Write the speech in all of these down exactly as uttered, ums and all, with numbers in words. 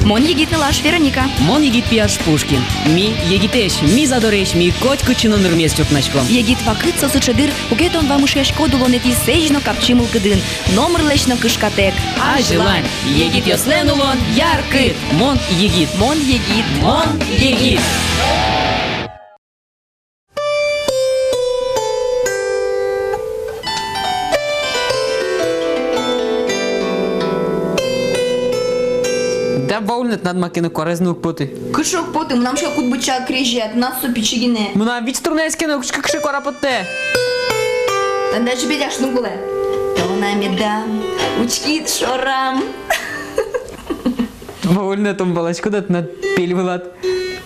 Мон егит нылаш Вероника. Мон егит пияш Пушкин. Ми егитэсь, ми задоресь, ми котькытчы но нырмес чуртнаськом. Егит вакыт со сыӵе дыр, куке тон вамышъяськод улонэтӥ сэзь но капчи мылкыдын, номырлэсь но кышкатэк. Азьлань, егитъёслэн улон яркыт. Мон егит. Мон егит. Мон егит. Да вольно, тынад маке но куараез но уг поты. Кыӵе уг поты, мынам учке кудбыдӟа крезья, тынад со пичи гинэ. Мынам вить струнаез ке но, учкы, кыӵе куара поттэ. Тынад ачид бедяш но кулэ. Тон-а медам, учкид шорам. Вольно, тон валаськод-а, тынад пель вылад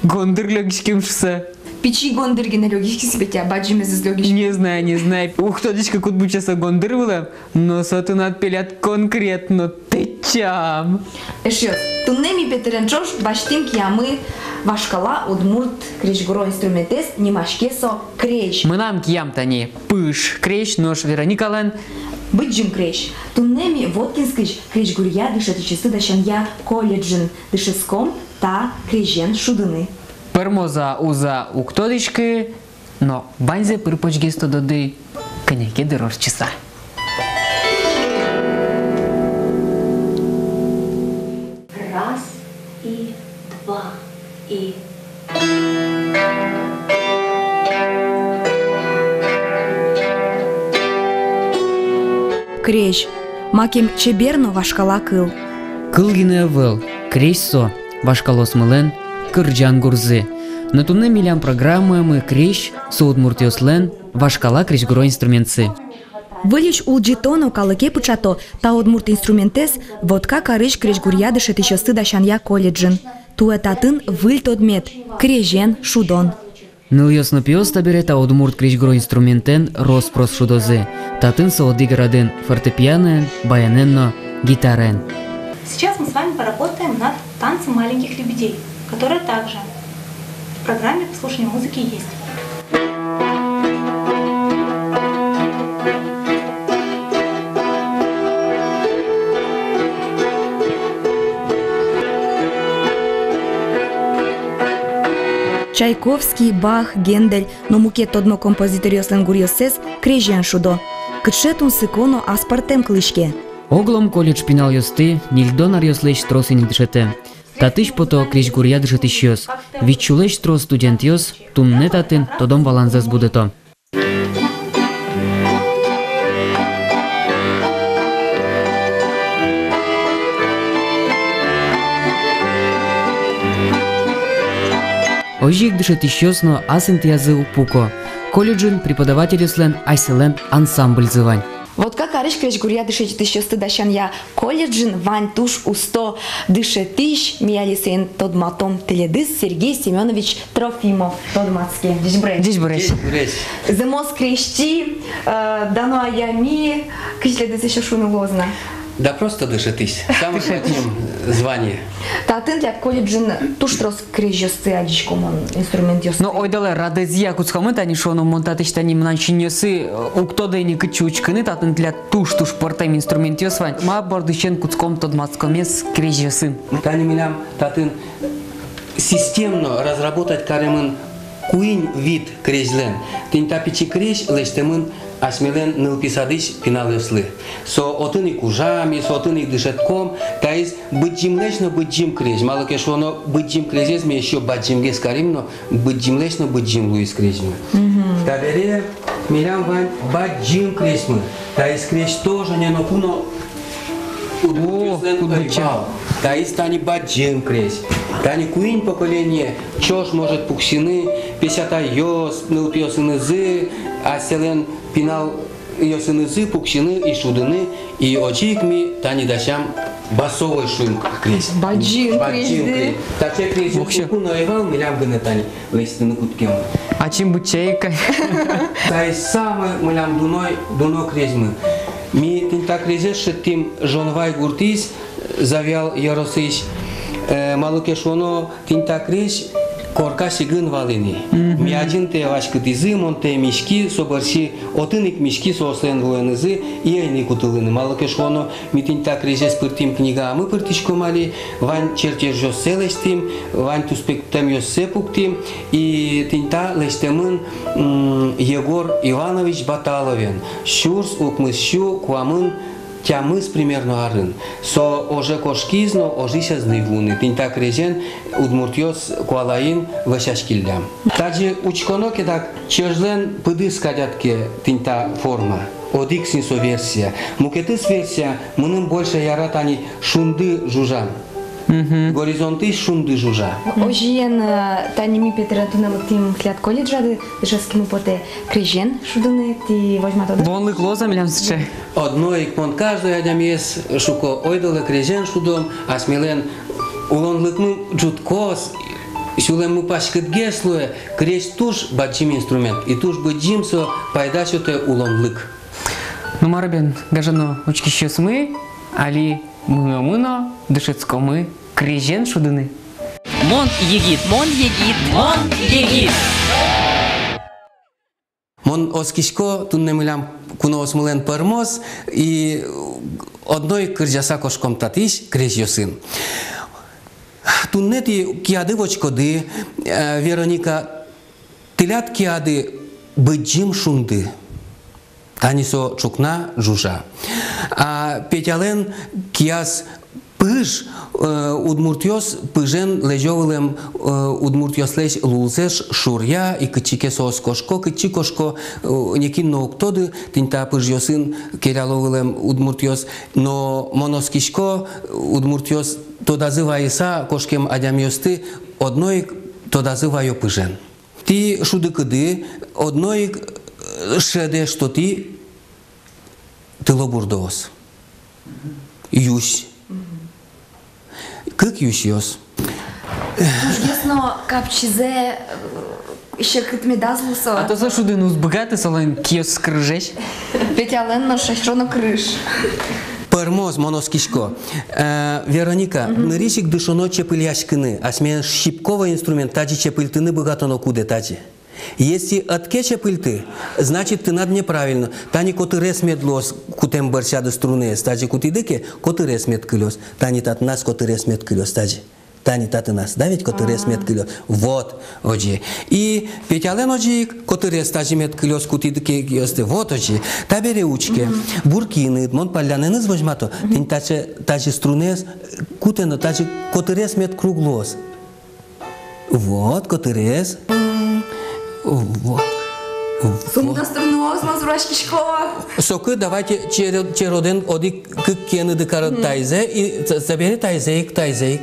гондыр лёгиськем шуыса. Пичи гондыр гинэ лёгиськиз, Петя, бадӟымез ӧз лёгиськы. Не знаю, не знаю. Уг тодӥськы, кудбыдӟа со гондыр вылэм, но со тынад пеляд конкретно тэтчам. Эшъёс, туннэ ми Петэрен ӵош басьтӥм киямы вашкала удмурт крезьгуро инструментэз, нимаське со крезь. Мынам киям тани пыж крезь, нош Вероникалэн быдӟым крезь. Туннэ ми Воткинскысь крезьгуръя дышетӥсьёсты дасянъя колледжын дышетском та крезен шудыны. Пӧрмоз-а, уз-а, уг тодӥськы, но ваньзэ пыр-почгес тододы кӧня ке дыр ортчыса. Раз и два и. Крезь. Макем чебер но вашкала кыл. Кыл гинэ ӧвӧл, крезь со вашкалаосмылэн кырӟан гурзы. Но туннэ милям программаямы крезь, со удмуртъёслэн вашкала крезьгуро инструментсы. Выльысь улӟыто но калыке пыӵато та удмурт инструментэз Вотка карысь крезьгуръя дышетӥсьёсты дасянъя колледжын. Туэ татын выль тодмет — крезен шудон. Нылъёс но пиос табере та удмурт крезьгуро инструментэн рос-прос шудозы. Татын со одӥг радын фортепианоен, баянэн но гитараен. Сейчас мы с вами поработаем над танцем маленьких лебедей, которая также в программе послушания музыки есть. Чайковский, Бах, Гендель но мукет тодмо композиторъёслэн гуръёссэс крезен шудо. Кыӵе тунсыко но аспӧртэм кылӥське. Оглом колледж пиналъёсты ньыльдон аръёслэсь трос ини дышетэ. Татысь пото крезьгуръя дышетӥсьёс. Вить сюлэсь трос студентъёс туннэ татын тодон-валанзэс будэтозы. Озьы ик дышетӥсьёс но ас интыязы уг пуко. Колледжын преподавательёслэн асьсэлэн ансамбльзы вань. Вотка карысь крезьгуръя дышетӥсьёсты дасянъя колледжын вань туж усто дышетӥсь, ми али соин тодматом тӥледыз, Сергей Семёнович Трофимов. Тодматске. Ӟечбуресь. Ӟечбуресь. Ӟечбуресь. Зэмос крезьчи, э, дано адями, кызьы тӥледыз эшшо шуыны луоз на? Да просто дышетӥсь. Самое бадӟым звание. Татын тӥляд колледжын туж трос крезьёсты адӟиськом, инструментъёсты. Но ойдолэ радэзъя кутскомы, тани шуоно, мон татысь тани, мынам синъёсы, э, уг тодо ини, кытчы учкыны, татын тӥляд туж-туж пӧртэм инструментъёс вань. Ма бордысен кутском тодматскемез крезьёсын. Тани милям татын системно разработать каремын куинь вид крезьлэн. Тӥни та пичи крезь лэсьтэмын асьмелэн нылпи садысь пиналъёслы. Со отын ик ужам, и со отын ик дышетском. Таиз быдӟымлэсь но быдӟым крезь. Малы ке шуоно, быдӟым крезез ми эшшо бадӟымгес карим но, быдӟымлэсь но быдӟым луиз крезьмы. Мгм. Табере милям вань бадӟым крезьмы. Таиз крезь тоже не ноку но удмуртъёслэн ӧй вал. Таиз тани бадӟым крезь. Тани куинь поколение ӵош может пуксьыны, песятайёс, нылпиосынызы, асьсэлэн пиналъёсынызы пуксьыны и шудыны, и озьы ик ми тани дасям басовой, шуим, крезь. Бадӟым крезь. Таӵе крезь ноку но ӧй вал, милям гинэ тани лэсьтыны кутскем. Ачим быдӟа ик ай. Таиз самой милям дуной, дуно крезьмы. Ми тӥни та крезез шедьтӥм Жонвай гуртысь, Завьял ёросысь, э, малы ке шуоно, тӥни та крезь Корка сигын вал ини. Мгм. Ми адӟим, тае васькытӥзы, мон тае миськи, со бӧрсьы отын ик миськи соослэн вуэнызы, и ӧй ни кутылы ни. Малы ке шуоно, ми тӥни та крезез пыртӥм книгаямы пыртӥськом али, вань чертёжъёссэ лэсьтӥм, вань туспуктэмъёссэ пуктӥм, и тӥни та лэсьтэмын, м, Егор Иванович Баталовен, сюрс укмыс сю куамын тямыс примерно арын. Со оже кошкиз но, ожысь ӧз ни вуы ни. Тӥни та крезен удмуртъёс куалаын вӧсяськиллям. Тазьы учконо ке, дак, чӧжлэн пыдыз кадь ке тӥни та форма. Одӥг син со версия. Мукетыз версия, мыным больше яра тани шунды жужа. Мгм. Горизонтысь шунды жужа. Озьыен, э, тани ми Петырен туннэ лыктӥм тӥляд колледжады, дышетскыны потэ крезен шудыны, тӥ возьматоды? Луонлык луоз-а милям сыӵе? Одно ик мон каждой адямиез шуко: ойдолэ крезен шудом, асьмелэн улонлыкмы ӝутскоз, сюлэммы паськытгес луэ, крезь туж бадӟым инструмент, и туж бадӟым со пайда сётэ улонлык. Ну, мар бен, гажано учкисьёсмы, али мыномы но дышетскомы крезен шудыны. Мон егит. Мон егит. Мон егит. Мон оскисько, туннэ милям куноосмылэн пӧрмоз, и одно ик кырӟаса кошком татысь крезьёсын. Туннэ тӥ кияды вочкоды, э, Вероника, тӥляд кияды быдӟым шунды. Тани со ӵукна жужа. А Петялэн кияз пыж, э, удмуртъёс пыжен лэзё вылэм, э, удмуртъёслэсь лулзэс шуръя, и кытчы ке соос кошко, кытчы кошко, э, некин но уг тоды, тӥни та пыжъёсын келяло вылэм удмуртъёс. Но мон оскисько, удмуртъёс тодазы вайыса кошкем адямиосты одно ик тодазы вайо пыжен. Тӥ шудыкыды одно ик, э, шӧдэ, что тӥ тылобурдоос. Юсь. Кык юсьёс. Тужгес но капчизэ, э, секыт медаз луы со. А то со шудыны уз быгаты, солэн киос кырыжесь. Петялэн но шачроно кырыж. Пӧрмоз, мон оскисько. Э, Вероника, нырысь ик дышоно чепыльяськыны. Асьмелэн щипковой инструмент, тазьы чепыльтыны быгатоно кудэ тазьы. Если ӧд ке чепыльты, значит, тынад неправильно. Тани котырес мед луоз кутэм бӧрсяды струнаез. Тазьы кутӥды ке, котырес мед кылёз. Тани татынас котырес мед кылёз тазьы. Тани татынас, да ведь, котырес мед кылёз. Вот, озьы. И Петялэн озьы ик котырес тазьы мед кылёз, кутӥды ке киосты. Вот озьы. Табере учке. Буркиныд, мон паллянэныз возьмато. Тӥни тазьы, тазьы струнаез кутэ но, тазьы котырес мед круг луоз. Вот, котырес. Вот. Вот. Сомында струнаос но зураськисько. Соку давайте черо-, черодэн одӥг-кык киеныды карод тайзэ, и т-, табере тайзэ ик, тайзэ ик.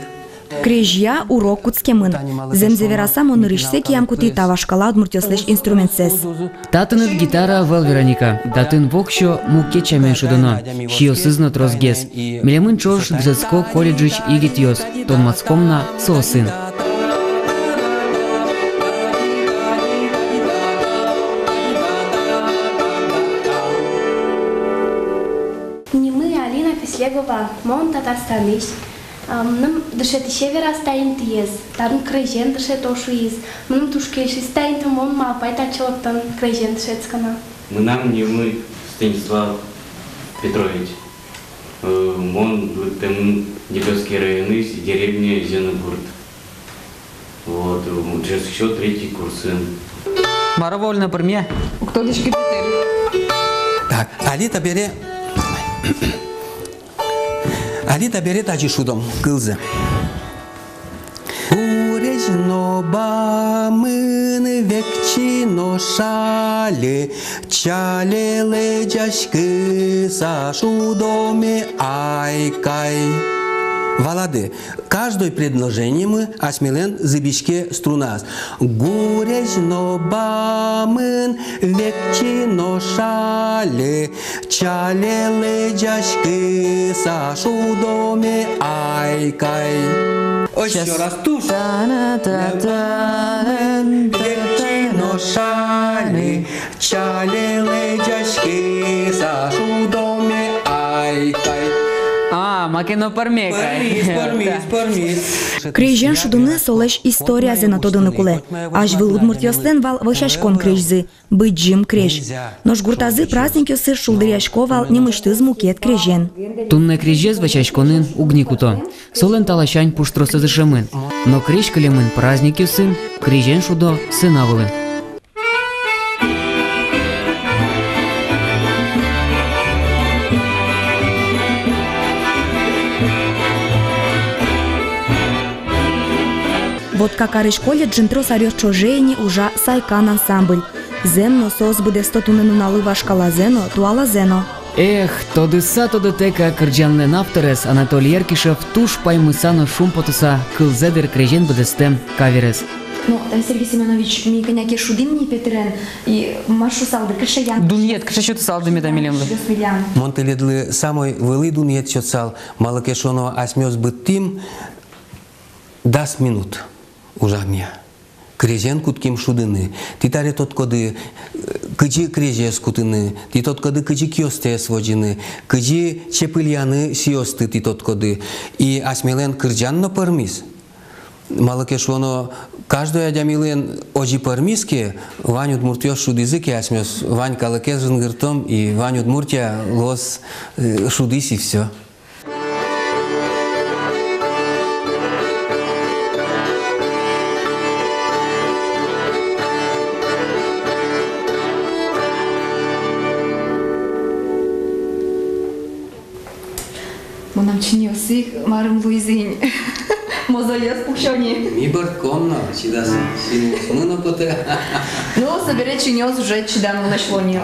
Крезья урок кутскемын. Зэмзэ вераса, мон нырысьсэ киям кутӥ та вашкала удмуртъёслэсь инструментсэс. Татын ик гитара ӧвӧл, Вероника. Татын воксё мукет сямен шудоно. Сиосыз но тросгес. Милемын ӵош дышетско колледжысь егитъёс. Тодматском на соосын. Нимы Алина Песлегова, мон Татарстанысь. А, мыным дышетӥсе вераз та интыез, татын крезен дышето шуиз. Мыным туж кельшиз та инты, мон малпай татчы лыктон крезен дышетскыны. Мынам нимы Станислав Петрович. Э, мон лыктэмын Дебёсский районысь, деревня Зеленогурт. Вот, э, дышетско третий курсын. Мар вольно пырме. Уг тодӥськы, Петыр. Так, али табере Али табере тазьы шудом кылзэ. Гурезь но бамын, векчи но шале, чале лэзяськыса шудоме айкай. Валады, каждой предложениемы асьмелэн зӥбиське струнаос. Гурезь но бамын, векчи но шале, чале лэзяськыса шудоме айкай. Ещё раз туж. Та-на-та-та-на-та-та-на. Векчи но шале, чале лэзяськыса шудоме айкай. А, Маке но пӧрме кадь. Пӧрмиз, пӧрмиз, пӧрмиз. Крезен шудыны солэсь историязэ но тодыны кулэ. Азьвыл удмуртъёслэн вал вӧсяськон крезьзы, Быдӟым крезь. Нош гуртазы праздникъёсыз шулдыръясько вал нимысьтыз мукет крезен. Туннэ крезез вӧсяськонын уг ни куто. Солэн та ласянь пуштросэз ышемын. Но крезь кылемын праздникъёсын, крезен шудо сцена вылын. Вотка карысь колледжын трос аръёс ӵоже ини ужа «Сайкан» ансамбль. Зэм но, соос быдэсто туннэ нуналлы вашкалазэ но, туалазэ но. Эх, тодыса тодытэк-а кырӟанлэн авторез Анатолий Еркишев туж паймыса но шумпотыса кылзэ, дыр, крезен быдэстэм каверез. Ну, э, Сергей Семёнович, ми кӧня ке шудӥм ни Петырен, и мар шусалды, кыӵе ян... Дунъет кыӵе сётысалды меда милемлы? Мон тӥледлы самой вылӥ дунъет сётысал, малы ке шуоно, асьмеос быдтӥм дас минут ужамъя. Крезен кутским шудыны. Тӥ табере тодӥськоды, э, кызьы крезез кутыны, тӥ тодӥськоды, кызьы киостэс возьыны, кызьы чепыльяны сиосты, тӥ тодӥськоды. И асьмелэн кырӟан но пӧрмиз. Малы ке шуоно, каждой адямилэн озьы пӧрмиз ке, вань удмуртъёс шудӥзы ке, асьмеос вань калыкез жингыртом, и вань Удмуртия луоз, э, шудӥсь, и всё. Мынам чиньыосы марым луизы ини. Мозольёс пуксё ни. Ми бӧрдӥськом но, чидаса, синмы но потэ. Ну, собере чиньыос уже чиданы луоно ни.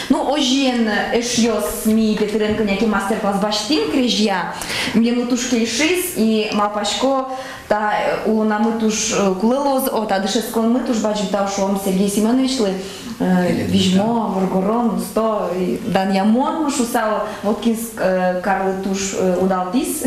Ну, озьыен, эшъёс, ми Петырен кӧня ке мастер-класс басьтӥм крезья. Милемлы туж кельшиз, и малпасько, та, э, улонамы туж, э, кулэ луоз, о, та дышетсконмы туж бадӟым тау шуом Сергей Семёновичлы, э, визьмо, воргорон, усто, и данъямон, шуысал, Воткинск, э, карлы туж, э, удалтӥз,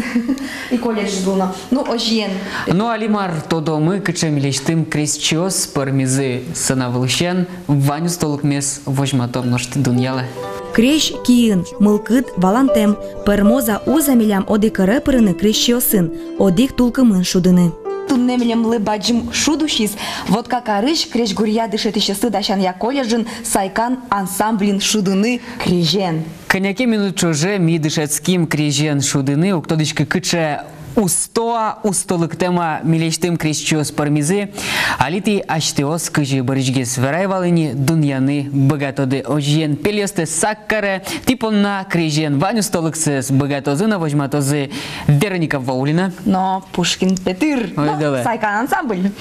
и колледжез луоно. Ну, озьыен. Ну, али мар, тодомы, кыӵе милесьтым крезьчиос пӧрмизы сцена вылысен, вань устолыкмес возьматом нош тӥ дунъялэ. Крезь киын, мылкыд валантэм, пӧрмоз-а, уз-а милям одӥг ӧре пырыны крезьчиосын, одӥг тулкымын шудыны. Туннэ милемлы бадӟым шуд усиз Вотка карысь крезьгуръя дышетӥсьёслы дасянъя колледжын «Сайкан» ансамблин шудыны крезен. Кӧня ке минут ӵоже ми дышетским крезен шудыны, уг тодӥськы, кыӵе усто-а, устолыктэм-а милесьтым крезьчиос пӧрмизы. Али тӥ асьтэос, кызьы бӧрысьгес верай вал ини, дунъяны быгатоды. Озьыен, пельёстэ сак каре, тӥ понна крезен вань устолыксэс быгатозы но возьматозы Вероника Ваулина но Пушкин Петыр. Ойдолэ. «Сайкан» ансамбль.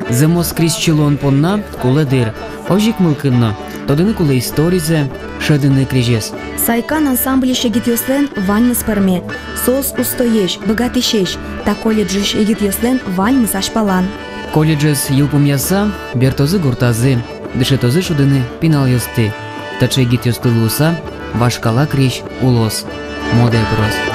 Зэмос крезьчи луон понна кулэ дыр озьы ик мылкыд но. Тодыны кулэ историзэ, шӧдыны крезез. «Сайкан» ансамбльысь егитъёслэн ваньмыз пӧрме. Соос устоесь, быгатӥсесь, та колледжысь егитъёслэн ваньмыз азьпалан. Колледжез йылпумъяса, бертозы гуртазы, дышетозы шудыны пиналъёсты. Таӵе егитъёсты луыса, вашкала крезь улос модае пыроз.